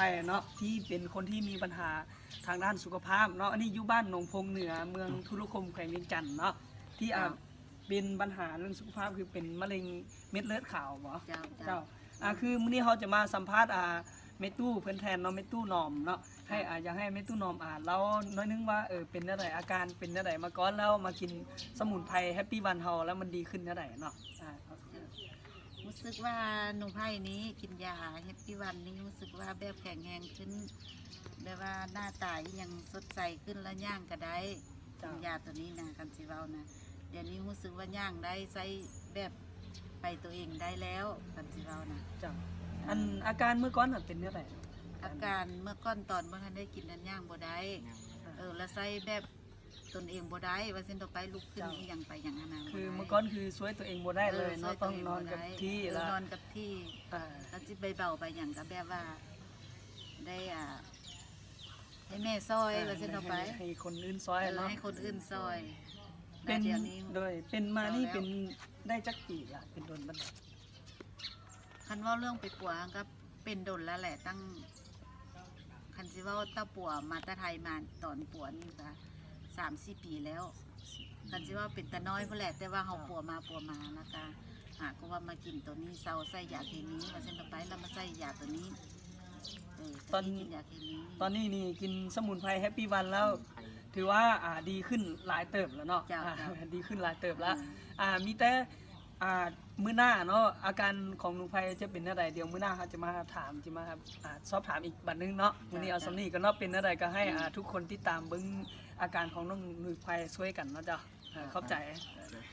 ໄປເນາະ ທີ່ເປັນຄົນທີ່ມີບັນຫາທາງດ້ານສຸຂະພາບເນາະ ອັນນີ້ຢູ່ບ້ານໜອງໂພງເໜືອ ເມືອງທຸລະຄົມ ແຂວງວຽງຈັນເນາະ ທີ່ ເຈົ້າ ອ່າ ເປັນບັນຫາເລື່ອງສຸຂະພາບ ຄືເປັນມະເຮັງເມັດເລືອດຂາວບໍ? ເຈົ້າ ເຈົ້າ ເຈົ້າ ອ່າ ຄືມື້ນີ້ເຮົາຈະມາສຳພາດ ອ່າ ແມ່ຕູ້ເພິ່ນແທນເນາະ ແມ່ຕູ້ໜອມເນາະ ໃຫ້ ອ່າ ຢາກໃຫ້ແມ່ຕູ້ໜອມ ອ່າ ເລົ່າໜ້ອຍໜຶ່ງວ່າ ເອີ ເປັນແນວໃດ ອາການເປັນແນວໃດມາກ່ອນ ແລ້ວມາກິນສະໝຸນໄພແຮັບປີວັນເຮົາ ແລ້ວມັນດີຂຶ້ນແນວໃດເນາະ? ອ່າ ຮູ້ສຶກວ່າໜູໄພນີ້ກິນຢາແຮັບປີວັນນີ້ ຮູ້ສຶກວ່າແບບແຂງແຮງຂຶ້ນ ແບບວ່າໜ້າຕາອີ່ຫຍັງສົດໃສຂຶ້ນ ແລ້ວຍ່າງກະໄດ້ ເຈົ້າ ກິນຢາໂຕນີ້ນະ ຄັນຊິເວົ້ານະ ດຽວນີ້ຮູ້ສຶກວ່າຍ່າງໄດ້ ໃຊ້ແບບໄປໂຕເອງໄດ້ແລ້ວ ຄັນຊິເວົ້ານະ. ເຈົ້າ ອືມ ອັນອາການເມື່ອກ່ອນຫັ້ນເປັນແນວໃດ? ອາການເມື່ອກ່ອນຕອນບໍ່ທັນໄດ້ກິນນັ້ນຍ່າງບໍ່ໄດ້ ເອີ ແລ້ວໃຊ້ແບບ ຕົນເອງບໍ່ໄດ້ ວ່າຊັ້ນເຖາະ ໄປລຸກຂຶ້ນ ເຈົ້າ ອີ່ຫຍັງໄປຫຍັງຫັ້ນນະ ຄື ບໍ່ໄດ້ ເມື່ອກ່ອນຄືຊ່ວຍຕົວເອງບໍ່ໄດ້ເລີຍເນາະ ເອີ ຊ່ວຍຕົວເອງບໍ່ໄດ້ ຕ້ອງນອນກັບທີ່ ເອີ ລະ ນອນກັບທີ່ ອ່າ ຄັນຊິໄປເບົາໄປຫຍັງກະແບບວ່າ ໄດ້ ອ່າ ໃຫ້ແມ່ຊ່ອຍ ອ່າ ວ່າຊັ້ນເຖາະ ໄປ ໃຫ້ ໃຫ້ຄົນອື່ນຊ່ອຍ ເອີ ເນາະ ໃຫ້ຄົນອື່ນຊ່ອຍ ເປັນ ແລ້ວດຽວນີ້ ໂດຍ ເປັນມານີ້ ເຊົາແລ້ວ ເປັນໄດ້ຈັກປີລະ ເປັນດົນປານໃດ? ຄັນເວົ້າເລື່ອງໄປປົວ ກະເປັນດົນແລ້ວແຫຼະ ຕັ້ງ ຄັນຊິເວົ້າແຕ່ປົວມາແຕ່ໄທມາ ຕອນປົວນີ້ກະສາມສີ່ປີແລ້ວ ຄັນຊິເວົ້າເປັນຕານ້ອຍພຸ້ນແຫຼະ ແຕ່ວ່າເຮົາ ເຈົ້າ ປົວມາປົວມາ ແລ້ວກະຫາກໍວ່າມາກິນໂຕນີ້ ເຊົາໃສ່ຢາເຄມີ ວ່າຊັ້ນເຖາະ ໄປ ແລ້ວມາໃສ່ຢາໂຕນີ້ ເອີ ຕອນ ຕອນນີ້ກິນຢາເຄມີ ຕອນນີ້ນີ້ກິນສະໝຸນໄພແຮັບປີວັນແລ້ວ ສະໝຸນໄພ ຖືວ່າ ອ່າ ດີຂຶ້ນຫຼາຍເຕີບແລ້ວເນາະ ເຈົ້າ ອ່າ ເຈົ້າ ດີຂຶ້ນຫຼາຍເຕີບແລ້ວ ເອີ ອ່າ ມີແຕ່ ອ່າ ມື້ໜ້າເນາະ ອາການຂອງໜູໄພຈະເປັນແນວໃດ ດຽວມື້ໜ້າເຮົາຈະມາຖາມ ຈະມາ ອ່າ ສອບຖາມອີກບັດໜຶ່ງເນາະ ມື້ນີ້ເອົາ ເຈົ້າ ສ່ຳນີ້ກ່ອນເນາະ ເປັນແນວໃດກໍໃຫ້ ອືມ ອ່າ ທຸກຄົນຕິດຕາມເບິ່ງອາການຂອງນ້ອງໜູໄພຊ່ວຍກັນເນາະເຈົ້າ ເອີ ເຈົ້າ ຂອບໃຈ ເຈົ້າ.